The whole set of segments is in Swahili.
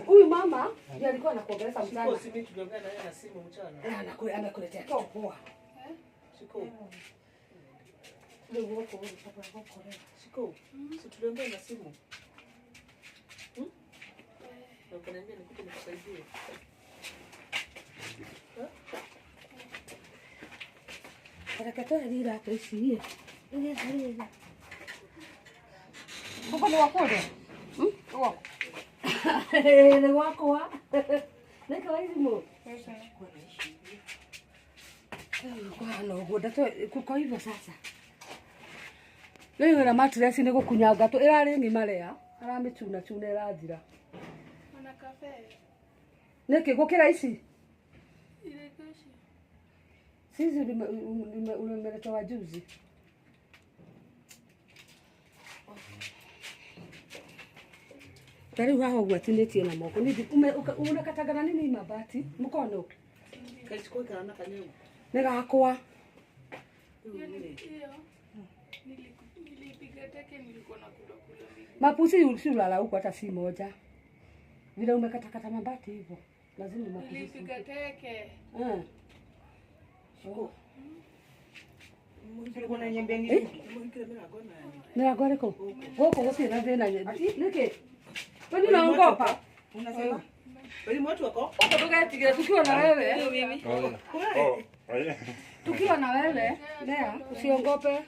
Huyu mama ndiye alikuwa anakuongelesha mchana. Shiko, si mimi tuliongea na yeye na simu mchana. Anakuletea kitu poa. Shiko. Leo wako wako. Shiko. Si tuliongea na simu. Na ukaniambia nikuje nikusaidie. Reke ira ici. Huko ni wako de? Wako. Ni wakwa. Nĩ kawaida. Kwana ũguo kuko hivyo sasa. Rĩu ĩna mattress nĩ gũkunyanga tu ĩrarĩ ng'ima rĩa aramĩcuna cuna ĩrathira. Ona kafe. Nĩkĩ gũkĩra ici? Ile kesho. Sisi umeletewa juzi. Ta rĩu haha ũguo atinĩtie na moko. Unakatangana nini mabati? Mkono. Kachukua kana kanyau. Nĩ gakwa. Hiyo nilipiga teke, nilikuwa nakula kula mingi. Mapusi si ulala huko hata si moja. Vile umekatakata mabati hivyo. Lazima mapusi. Nilipiga teke. Oh. Ulikuwa unaniambia nini? Mĩrango ĩrĩkũ? Gũkũ gũtirĩ na thĩna. Nĩkĩ? Wewe unaogopa? Unasema? Wewe watu wako? Huko ndũgetigĩre tukiwa na wewe. Tukiwa na wewe, Lea, usiogope.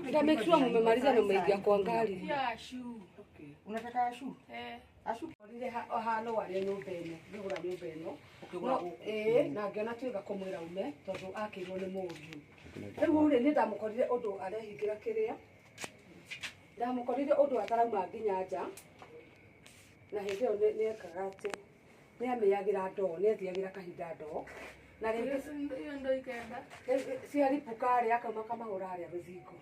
Nita make sure mmemaliza na mmeingia kwa ngari. Ya ashu. Okay. Unataka ashu? Eh. Ashu. Rire hano warĩa nyũmba ĩno, ngĩgũra nyũmba ĩno. Ũkĩgũra gũkũ. Na ngĩona tuĩka kũmwĩra ume tondũ akĩirwo nĩ mũriũ. Rĩu rĩ niĩ ndamũkorire ũndũ arehingĩra kĩrĩa. Ndamũkorire ũndũ atarauma nginya nja. Na hĩndĩ ĩyo nĩ ekaga atĩ nĩ amĩagĩra ndoo, nĩ ethiagĩra kahinda ndoo. Na rĩngĩ Hiyo ndo ikaenda. ciaripuka rĩ akauma akamahũra harĩa rũthingo.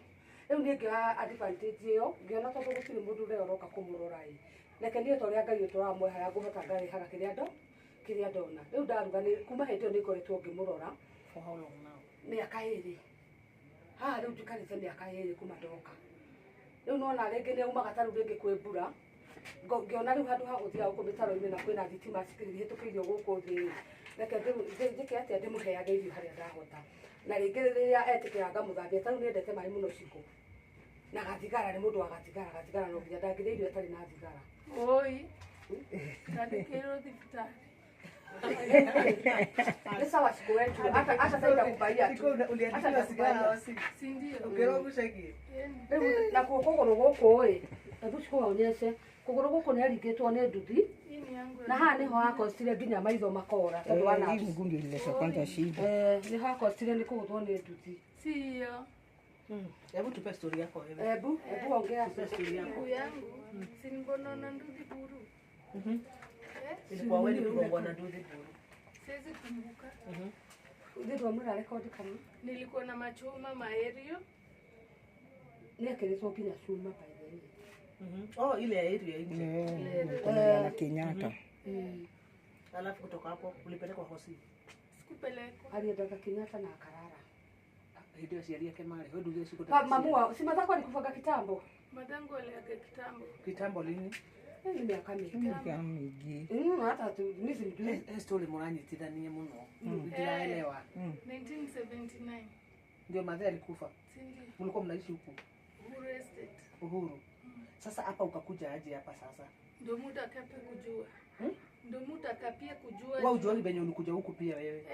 Rĩu niĩ ngĩoya advantage ĩyo, ngĩona tondũ gũtirĩ mũndũ ũrĩa ũroka kũmũrora ĩ. Reke niĩ ta ũrĩa Ngai ũtũraga muoyo harĩa ngũhota ngarĩhaga kĩrĩa ndona. Rĩu ndaruga nĩ kuma hĩndĩ ĩyo nĩ ngoretwo ngĩmũrora. For how long now? Mĩaka ĩrĩ. Haha rĩu njikarĩte mĩaka ĩrĩ kuma ndoka. Rĩu nona rĩngĩ nĩ aumaga ta rĩu rĩngĩ kwĩ mbura. Ngĩona rĩu handũ ha gũthiaga gũkũ mĩtaro-inĩ na kwĩna thitima cihĩtũkĩirio gũkũ thĩ. Reke njĩke atĩa ndĩmũheage irio harĩa ndahota. Na rĩngĩ rĩrĩa etĩkĩra ngamũthambia, ta rĩu nĩendete maĩ mũno Shiko. Na gathigara nĩ mũndũ wa gathigara, gathigara no nginya ndangĩrĩa irio atarĩ na thigara. Oi. Ndandĩkĩirwo thibitarĩ. Nĩ sawa Shiko wetu, hata sasa itakubaia tu. Uliandikiwa sigara au si? Si ndio? Ukirogwo gucagie. Rĩu nakuo kũgũrũ gũkũ ĩ, hebu Shiko waonyeshe. Kũgũrũ gũkũ nĩ aringĩtwo nĩ nduthi. Hii ni yangu. Na haha nĩho hakostire nginya maitho makora tondũ wa Hii nerves. mguu ndio ilileta kwanza shida. Nĩ hakostire nĩ kũgũthwo nĩ nduthi. Si hiyo. Hebu tupe story yako wewe. Hebu ongea. Tupe story yako. Mguu yangu. Si nilikuwa na nduthi buru. Ilikuwa wewe kugongwa na nduthi buru. Siwezi kumbuka. Ndio mwira record kana? Nilikuwa na machuma maerio. Nĩ ekĩrĩtwo nginya cuma by the way. Oh, ile ya area nje. Kuna na Kenyatta. Alafu kutoka hapo ulipelekwa hosi. Sikupelekwa. Aliendaga Kenyatta na akarara. Hĩndĩ ĩyo aciari ake marĩ. Wewe nduge siku Mamu, si mathako alikufaga kitambo? Madangu aliaga kitambo. Kitambo lini? Ni miaka mingi. Miaka mingi. Hata tu mimi simjui. Story mũranyitithanie mũno. Ndiraelewa. 1979. Ndio madhe alikufa. Si ndio? Mlikuwa mnaishi huku Uhuru Estate. Uhuru. Sasa hapa ukakuja aje hapa sasa? Ndio muda akapia kujua. Ndio muda akapia kujua. Wewe ujuani venye ulikuja huku pia wewe?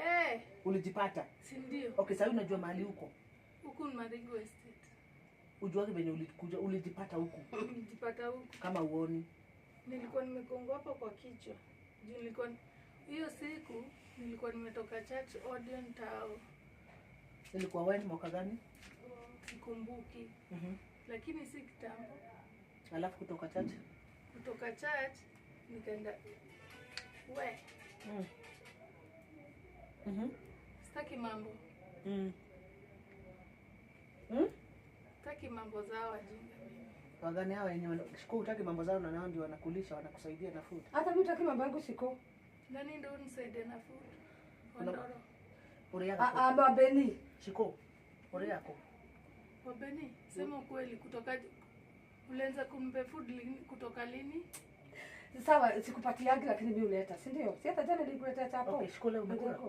Ulijipata? Si ndio? Okay, sasa unajua mahali huko? Huku ni Marigo Estate. Ujuani venye ulikuja, ulijipata huku? Nilijipata huku. Kama uoni? Nilikuwa nimegongwa hapo kwa kichwa. Juu nilikuwa hiyo siku nilikuwa nimetoka church Odeon Town. Ilikuwa wewe mwaka gani? Sikumbuki. Lakini si kitambo. Alafu kutoka church? Kutoka church nikaenda we. Sitaki mambo. Sitaki mambo zao wajinga mimi. Wagani hao wenyewe Shiko hutaki mambo zao na nao ndio wanakulisha, wanakusaidia na food. Hata mimi hutaki mambo yangu Shiko. Nani ndio unisaidie na food? Wandoro. Uriaga. Mabeni. Shiko. Uriako. Wabeni, sema ukweli kutoka ulianza kumpe food lini, kutoka lini? Sawa, sikupatiangi lakini mimi huleta, si ndio? Si hata jana nilikuletea chapo. Okay, shikole umekula?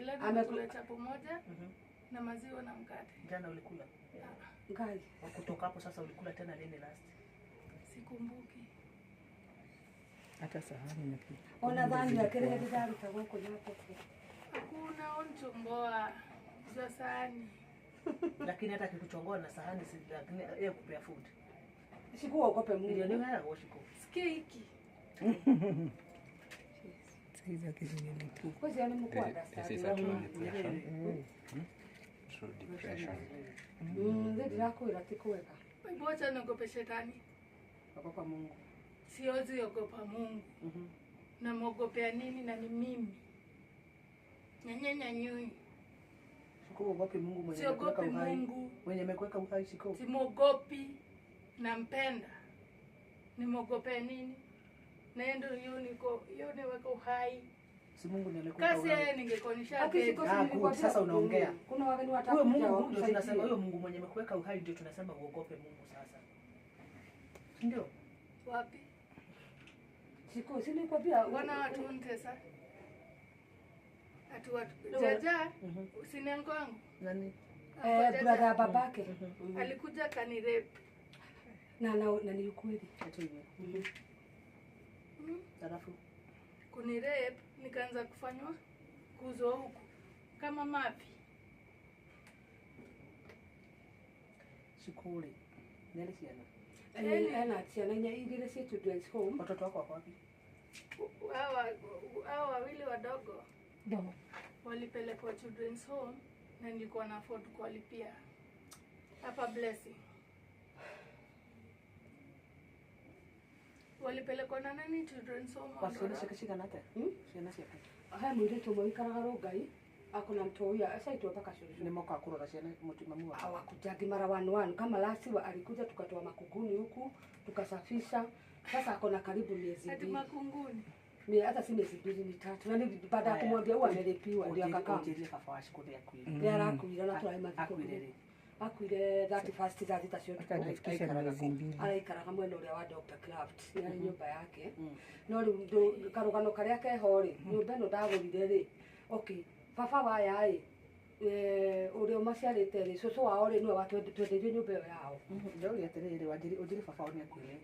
Leo nimekula chapo moja na maziwa na mkate. Jana ulikula? Ngai. Kutoka hapo sasa ulikula tena lini last? Sikumbuki. Hata sahani na kitu. Ona dhani ya kile kidaru cha huko nyapo. Hakuna onchongoa za sahani. Lakini hata akikuchongoa na sahani si lakini yeye kupea food. Sikuwa ogope Mungu. Ndio ni haya washiko. Sikia hiki. Sikiza kitu. Kwa hiyo ni mkuu This is a true depression. True depression. Ndio ndirakwira ti kwega. Bocha niogope shetani. Ogopa Mungu. Siwezi ogopa Mungu. Namwogopea nini na ni mimi? Nyanyanyanyui. Sikuogopi Mungu mwenye amekuweka uhai. Mwenye amekuweka uhai siko. Simogopi. Nampenda. Nimwogopea nini? Na ndio hiyo niko hiyo niweka uhai. Si Mungu ndiye alikuweka uhai. Kasi yeye ningekonisha. Sasa unaongea. Kuna wageni watakuja. Huyo Mungu ndio tunasema, huyo Mungu mwenye amekuweka uhai ndio tunasema uogope Mungu sasa. Ndio. Wapi? Siko si nilikwambia wana watu ntesa. Atu watu jaja usinengo wangu. Nani? Brother babake. Alikuja kanirape. Na na ni ukweli. Ati hivyo. Alafu kunirape nikaanza kufanywa kuuzwa huku kama mapi. Shukuri. Nani siana? Ena siana nya igire si children's home. Watoto wako wako wapi? Hawa wawili wadogo. Ndio. Walipelekwa children's home na nilikuwa na afford kuwalipia. Hapa Blessing. Walipelekwa na nani children's home? Kwa sio shika nata. Sio shika. Haya mwiritu mwe ikaraga Rongai akona mtoya asa itwa mpaka shule. Ni moka kurora ciana mutimamu wao. Hawakujagi mara 1 kama last wa alikuja tukatoa makunguni huku tukasafisha. Sasa akona karibu miezi 2. Hadi makunguni. Mimi hata si miezi 2 ni 3. Na ni baada ya kumwambia huwa amelipiwa ndio akakaa. Ujiri baba wa shikuri akwire. Ndio arakuira na turai mathiko. Akwire. Akwire 31 thaa thita cia ũtukũ. Akafikisha miezi 2. Araikaraga mwena ũrĩa wa Dr. Craft nĩ arĩ nyũmba yake. No rĩu karũgano karĩa keho rĩ, nyũmba ĩno ndagũrire rĩ. Okay, baba waya ĩ ũrĩa ũmaciarĩte rĩ, cũcũ wao rĩ nĩwe watwendeirie nyũmba ĩyo yao. Ndauria atĩrĩrĩ, Wanjiri ũnjiri baba wao nĩ akuire.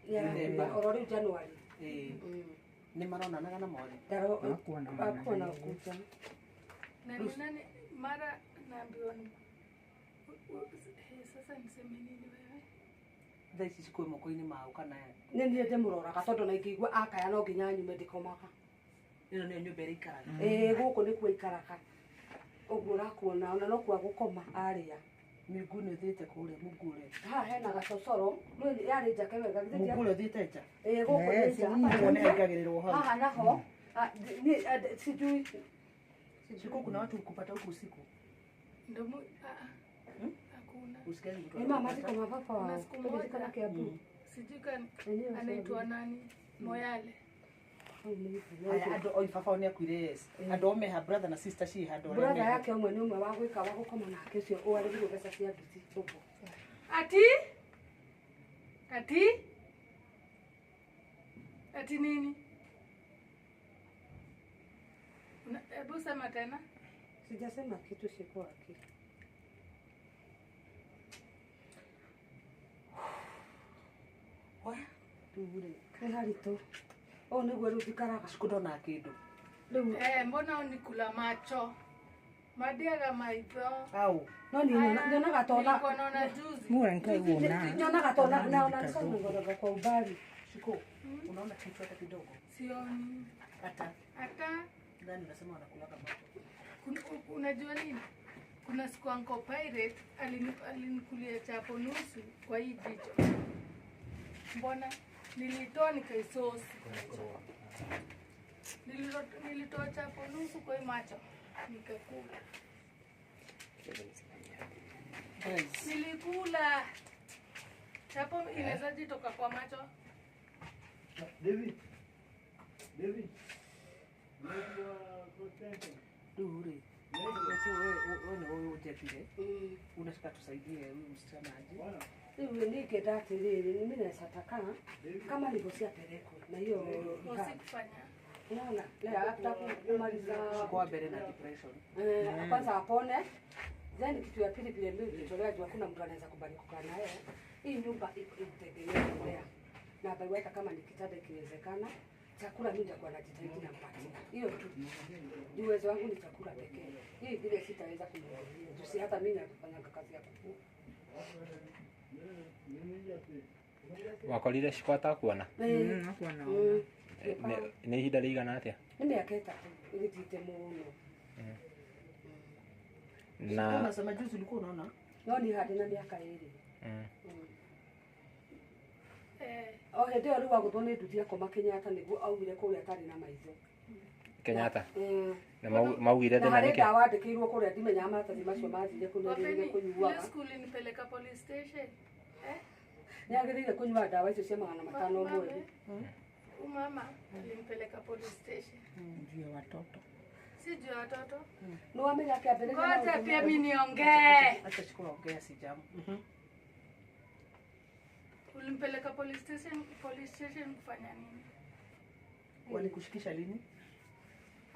Oro rĩu January. Nĩ maronanaga na mothe. Hakuwa na ukuja. Na nani mara naambiwa ni sasa niseme nini wewe? Thaa ici cikwe moko-inĩ mau kana nĩ niĩ ndĩmũroraga tondũ na ingĩigua akaya no nginya nyume ndĩkomaga. Ĩno nĩyo nyũmba ĩrĩa ikaraga. Ĩĩ gũkũ nĩkuo ikaraga. Ũguo ũrakuona ona no kwa gũkoma arĩa. Mĩngũ nĩ ũthiĩte kũrĩa Mungure. Haha hena gacocoro, no yarĩ njake wega githĩ ti. Mungure ũthiĩte nja? Ĩĩ gũkũ nĩ nja. Ũguo nĩ haingagĩrĩrwo hau. Haha naho sijui. Siku kuna watu kupata huku usiku. Ndio hakuna. Usikia mtu. Ni mama ziko mapapa wao. Kuna Kiambu. Sijui anaitwa nani? Moyale. Aya andũ oi baba wao nĩ akuire yes. Andũ ome ha brother na sister ci handũ. Brother yake ũmwe nĩ ũmwe wa gwĩka wa gũkoma nake ũcio ũarĩhirwo mbeca cia nduthi ũguo. Ati? Ati? Ati nini? Hebu sema tena. Sijasema kitu sikuwa akili. Wa? Tuure. Nĩ haritũ. Oh nĩguo rĩu njikaraga. Sikundona kĩndũ. Rĩu mbona unikula macho? Madiaga maitho. Au. No ni nyonaga tona. Nilikuwa naona juzi. Mura nikaiguona. Nyonaga tona naona nisongoraga kwa umbali. Shiko. Unaona kitu hata kidogo? Sioni. Hata. Hata. Nani unasema wanakulaga macho? Unajua nini? Kuna siku Uncle Pirate alinikulia chapo nusu kwa hii jicho. Mbona nilitoa nikaisosi. Nilitoa chapo nusu kwa hii macho nikakula. Nilikula. Chapo inaweza jitoka kwa macho. David. David. Dure. Wewe wewe unataka tusaidie huyu msichana aje? Rĩu ningĩenda atĩrĩrĩ, mimi naweza taka kama nilivyosia pelekwe na hiyo Usikufanya. Unaona? Leo after kumaliza Kwa mbele na depression. Kwanza apone. Then kitu ya pili vile mimi nilitolea juu hakuna mtu anaweza kubali kukaa naye. Hii nyumba itegemea kulea. Na baiweka kama ni kitanda ikiwezekana, chakula mimi nitakuwa najitahidi nampatia. Hiyo tu. Ni uwezo wangu ni chakula pekee. Hii vile sitaweza kumhudumia. Juu si hata mimi nafanya kazi ya kuku. Wakorire Shiko atakuona? Hakuwa naona. Nĩ ihinda rĩigana atĩa? Nĩ mĩaka 3 ĩgĩthiĩte mũno. Na unasema juzi ulikuwa unaona? No ni hadi na mĩaka 2. O hĩndĩ ĩyo rĩu agũthwo nĩ nduthi akoma Kenyatta nĩguo aumire kũrĩa atarĩ na maitho. Kenyatta? Na maugire thĩna nĩkĩ? nĩkĩ? Na harĩ ndawa andĩkĩirwo kũrĩa ndimenyaga maratathi macio mathire kũ nĩagĩrĩire kũnyuaga. Ile school nipeleka police station. Nĩagĩrĩire kũnyua ndawa icio cia 500 mweri. Mama alimpeleka police station. Juu ya watoto. Si juu ya watoto. Nĩ wamenya akĩambĩrĩria. Ngoja pia mimi niongee. Acha Shiko ongea si jamu. Ulimpeleka police station kufanya nini? Walikushikisha lini?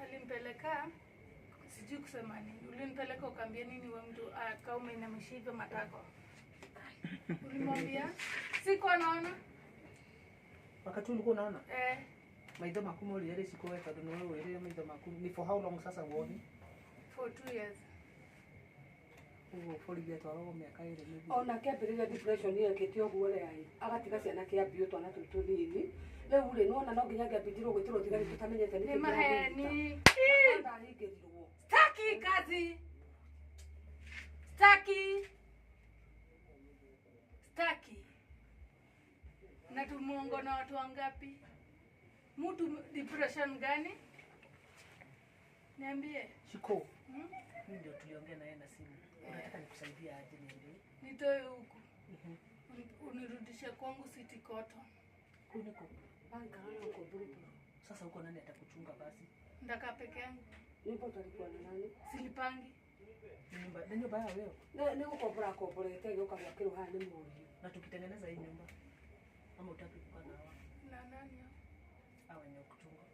Alimpeleka sijui kusema nini. Ulimpeleka ukaambia nini wewe mtu kama umeinamisha hivyo matako? Ulimwambia? Sikuwa naona. Wakati ulikuwa unaona? Maitho maku mũrĩre Shiko we tondũ nĩwe wĩrĩre maitho maku. Ni for how long sasa uoni? For 2 years. Ũguo borithi atwaragwo mĩaka 2 mĩthiru. Ona kĩambĩrĩria depression yekĩte ũguo rĩ agatiga ciana kĩambio twana tũu tũnini. Rĩu rĩ nĩwona no nginya ngĩambĩrĩria gwĩtĩrwo thigari tũtamenyete nĩkĩ Nĩ maheni. Ndahingĩrirwo. Staki kazi. Staki. Staki. Na tumuongo na watu wangapi? Mtu depression gani? Niambie. Shiko. Mimi ndio tuliongea naye na simu. Unataka nikusaidie aje niambie? Nitoe huku. Unirudishe kwangu City Cotton. Kuniko. Banka huko Buruburu. Sasa huko nani atakuchunga basi? Ndaka peke yangu. Nyumba utalikuwa na nani? Silipangi. Nyumba, ni nyumba yao wewe. Ni gukombora komborete gũka gwakĩrwo haha nĩ mũriũ. Na tukitengeneza hii nyumba. Ama utaki kukaa na hawa? Na nani hao? Hawa wenye kuchunga.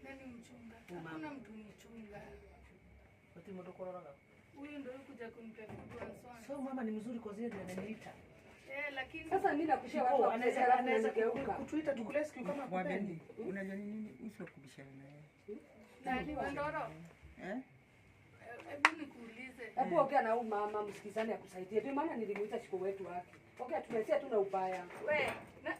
Nani mchunga? Hakuna mtu nichunga. Wati mtu kororaga. Huyu ndio kuja kunipea food once once. So mama ni mzuri kwa zile ananiita. Lakini sasa mimi nakushia watu anaweza kutuita tukulescue kama kupendi. Unajua ni nini uso kubishana naye? Nani Wandoro? Hebu nikuulize. Hebu ongea na huyu mama msikizane akusaidie. Ndio maana nilimuita Shiko wetu wake. Ongea tumesia tu na ubaya. We, na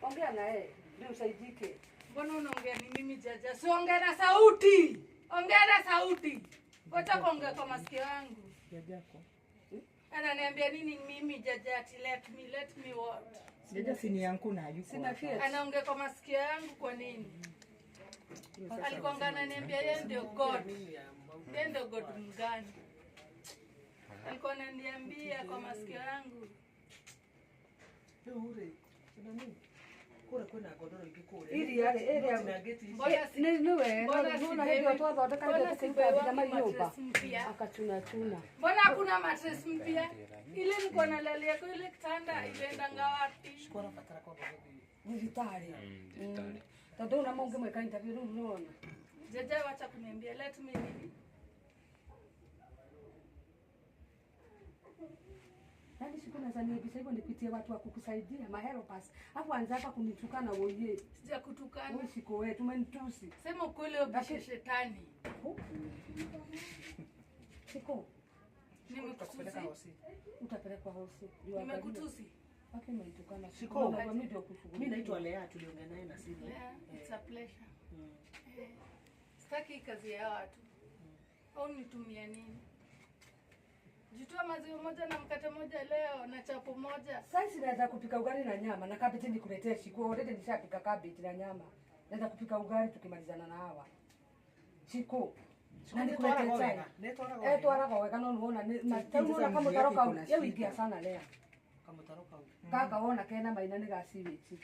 ongea na yeye ndio usaidike. Mbona unaongea ni mimi jaja? Si ongea na sauti. Ongea na sauti. Wacha kuongea kwa masikio yangu. Jajako. Ananiambia nini mimi jaja ati let me what? Jaja si ni yangu na hayuko. Sina fear. Anaongea kwa masikio yangu kwa nini? Alikuwa ananiambia yeye ndio God. Yeye ndio God mgani? Alikuwa ananiambia kwa masikio yangu. Leo ure, nani? Kura kwena godoro igikure. Ili yale area ni niwe na hivyo twathondeka ndio tukaita manyumba. Akachuna chuna. Mbona hakuna mattress mpya? Ile niko nalalia kwa ile kitanda ilienda ngawapi? Shikora fatara kwa babu. Thibitarĩ. Tondũ una mũngĩ mwĩka interview rĩu nĩwona. Jaja wacha kuniambia let me nini? Yaani siku naweza niibisha hivyo nipitie watu wa kukusaidia mahero pass. Hapo anza hapa kunitukana wewe. Sijakutukana. Wewe Shiko wewe tumenitusi. Sema ukweli ubishe shetani. Shiko. Nimekutusi. Utapelekwa hosi. Nimekutusi. Wapi umeitukana? Shiko. Mimi ndio kushughulikia. Mimi naitwa Lea, tuliongea naye na simu. Lea, it's a pleasure. Sitaki kazi ya watu. Au nitumie nini? Jitoa maziwa moja na mkate moja leo na chapo moja. Sasa naweza kupika ugali na nyama na cabbage nikuletee Shiko. Already nishapika cabbage na nyama. Naweza kupika ugali tukimalizana na hawa. Shiko. Na nikuletee chai. Twaraga wega no nuona ni unaona kama mtaro yau ingia sana leo. Kama mtaro kau. Kaka wona kena maina ni gasiwichi.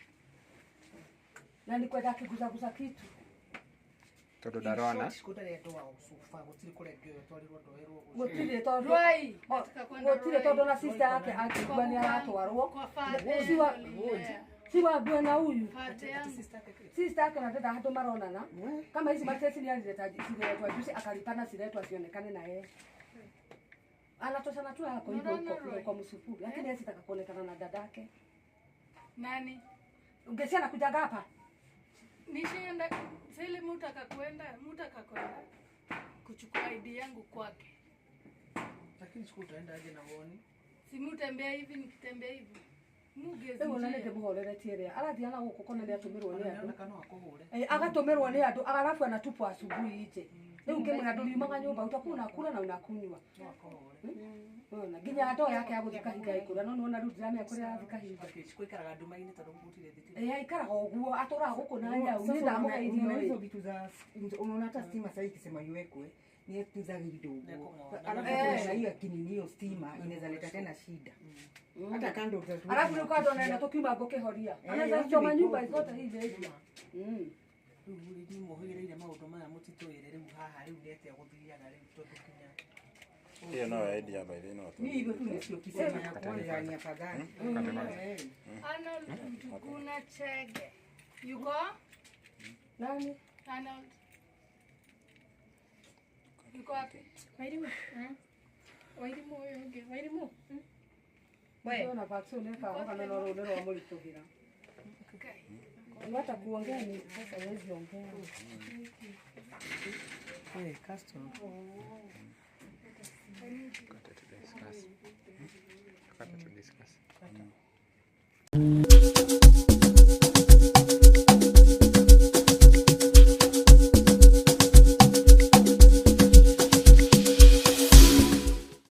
Na nikwenda kiguzaguza kitu. Tondu ndarona. Gũtarĩ andũ ao cuba gũtirĩ kũrĩa ngĩoyo twarirwo ndoerwo. Gũtirĩ tondũ Rwai. Nataka kwenda gũtirĩ tondũ na sister yake akĩigua nĩ aratwarwo. Kwa father. Si si wa bwana huyu. Father yangu. Sister yake na dada handũ maronana. Kama hizi matesi ni alileta ziletwa juzi akalipana ziletwa zionekane na yeye. Anatoshana tu yako hivyo Unaona huko Roy? kwa msufu, lakini yeye sitaka kuonekana na dadake. Nani? Ungesia anakujaga hapa. Nishaenda sile mtu akakwenda kuchukua ID yangu kwake. Lakini siku utaenda aje na uoni? Si mutembea hivi nikitembea hivi. Mugezi. Rĩu ona nĩ ndĩmũhoreretie rĩa arathiĩ na gũkũ kona nĩ atũmĩrwo nĩ andũ. Ona kana akũhũre. Eh, agatũmĩrwo nĩ andũ alafu anatupwa asubuhi nje. Rĩu ngĩmwĩra ndũriumaga nyũmba utakuwa unakula na unakunywa. No akũhũre. Unaona nginya ndoo yake ya gũthiĩ kahinga ĩkũra no nĩwona rĩu ndiramenya kũrĩa arathiĩ kahinga. Gũikaraga nduma-inĩ tondũ gũtirĩ thitima. Eh, aikaraga ũguo atũraga gũkũ na nyau Sasa nĩ ndamũhe irio unaona hizo ĩ. vitu za unaona hata stima sasa ikisema iwekwe ni vitu za kidogo. Alafu Eh. kuna hiyo kininio stima inaweza leta tena shida. Hata kando utatua. Alafu rĩu kando naenda tũkiuma ngũkĩhoria. Eh, Anaweza yote choma ni nyumba povu. zote hizi hizi. Mm. Rĩu rĩ inyuĩ mũhĩrĩire maũndũ maya mũtitũĩre rĩu haha rĩu nĩ atĩa gũthiaga rĩu tondũ kinya Hiyo no idea by the no. Mimi hivyo tu ndio kisema ya kwanza ni afadhali. Eh. Arnold Mtuguna Chege. Yuko? Nani? Arnold. Yuko wapi? Wairimu. Wairimu ũyũ ũngĩ. Wairimu. Ndĩrona vaccine ĩkaga no rũrũ rwa mũritũhĩra. Okay. Hata kuongea ni sasa huwezi ongea. We, custom. Kata to discuss. Kata to discuss.